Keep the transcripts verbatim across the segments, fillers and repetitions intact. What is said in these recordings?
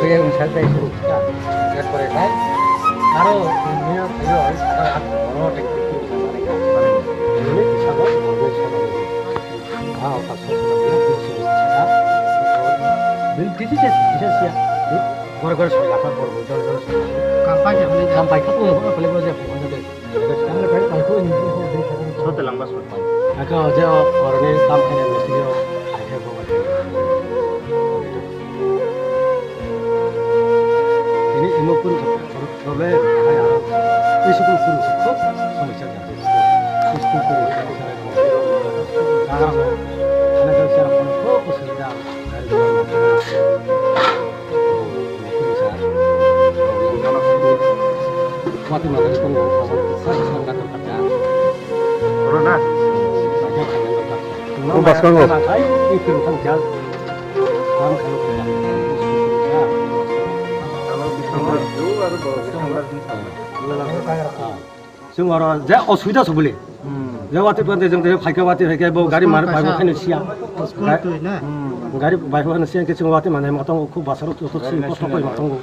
Yang saya saya suruh kita lihat mereka. Kalau ini saya harus ada orang yang itu sama mereka. Ini bisa kok, orang sama mereka. Ah, otak saya sudah bilang, ini sudah siap. Ini titik saya bisa siap. Ini gara-gara saya lapar, gara-gara saya lapar. Kampai ya, ini kampai, kamu apa lagi saya bukan ada. Sote langba sot pai. Aka je oroni kam khaina mesti yo ai khe bo. Ini imo pun problem hai aro. Isu pun pun khub somosa jati. Isu pun pun. Karena saya pun khub kesulitan. Rona. O bwskango. Chwng oro je osubida se bole. Hmm. Je watwi pande jeng je phaikhe watwi phaikhe bo gari mar bai bo khaino siya. School twi na? Hmm. Gari bai bo khaino siya, hwnkhe chwng watwi mane ma tongo, khub basaro joto si kosto koi ma tongo.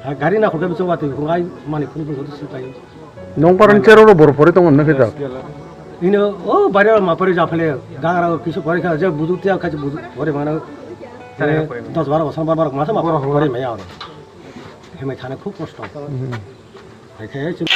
Ha, gari na khulkhe chwng watwi phungai mani khuni phungo si pai. Nong paran chero ro bor pore tongo nokhe jak. Ino o bari ma pore japhale gagra kisu pore kha je buju tiya kha buju pore mano. Dos baro bosor bar bar masa ma pore maya oro. Hemai thane khub kosto. Hmm. Hai khe chwng